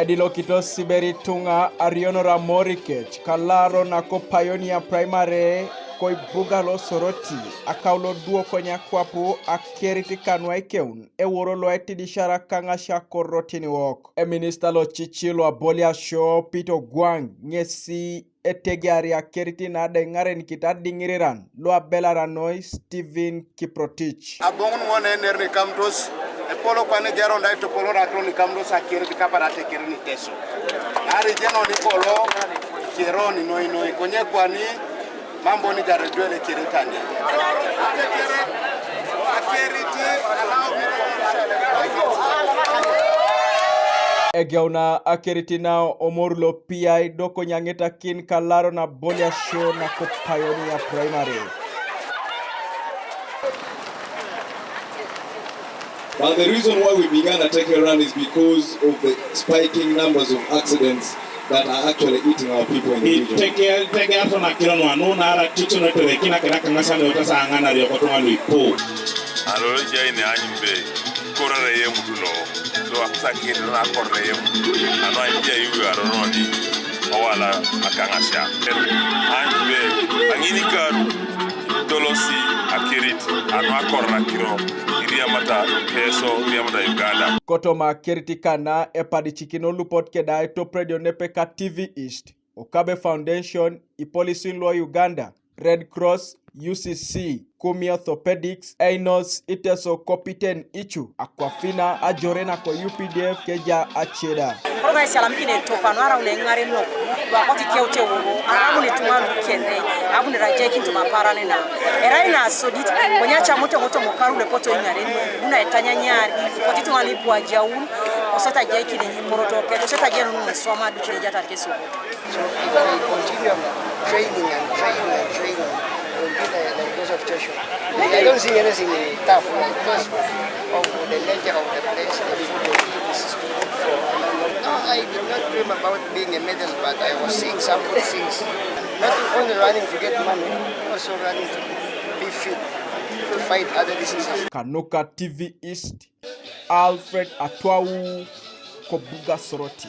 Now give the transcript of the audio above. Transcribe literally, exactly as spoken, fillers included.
Edilokito siberi tuŋa arionor amorikec kalaro nako Pioneer Primary koibuga lo Soroti, akaulo duokonya kwapu akerit kanuaikeun eworo loetidishara kaŋasia korotin wok. Eminista lo cici lo aboliasio Peter Ogwang ŋesi etegeari akerit na da iŋarenikit adiŋiriran lu abelara noi Stephen Kiprotich. Aboŋun ŋo nener nikamtos, epolo kwane geron da itopolor akiro nikamtos akerit kapar atekerin Teso. Nari jeno nikolo keron noi noi, konye kwani mambo ni jare jwele kerit ane. Akerit, allow me to officially. Egeuna akerit na omor lo P I dokonyaŋetakin kalaro na aboliasio nako Pioneer Primary. But the reason why we began a take a run is because of the spiking numbers of accidents that are actually eating our people in the region. Teke teke ato na kiro no anu na ara ticho no tere kina kina kanga sano yota sa ngana rio koto alu ipo. Alo jai ne anyi be korere ye mutu lo. So akusa kiri na korere ye mutu. Ano anyi be iwe aro no ni. Owala akaŋasia. Anyi be aŋini karu. Tolosi akerit anu akor akiro iriamata Teso, iriamata Uganda. Kotoma akerit kana epadicikino lupot keda etopredio nepe ka T V East, Okabe Foundation, ipolisin lo Uganda, Red Cross, U C C, Kumi Orthopedics, Einos Iteso Kopiten Ichu, akwafina ajore nako U P D F keja aceda. Koro ŋa esialamikini etop anu arau leŋaren lo luakotikieute wolo aramun ituŋa lukene abunere ajaikin toma aparan na erai nasodit konye acamut eoŋ tomokaru loepoto iŋaren buna etanyanyar koti ituŋa luipu ajaun koseta ajaikin eporoto ke koseta ajaun ŋeswama aduc nejatar kesoko. So if we continue training and training and training, it will be like, like those of Joshua. I don't see anything tough like because of the nature of the place, the food they eat is good for. No, I did not dream about being a medal, but I was seeing some good things. Not only running to get money, also running to be fit, to fight other diseases. Kanuka T V East, Alfred Atwau, Kobuga Soroti.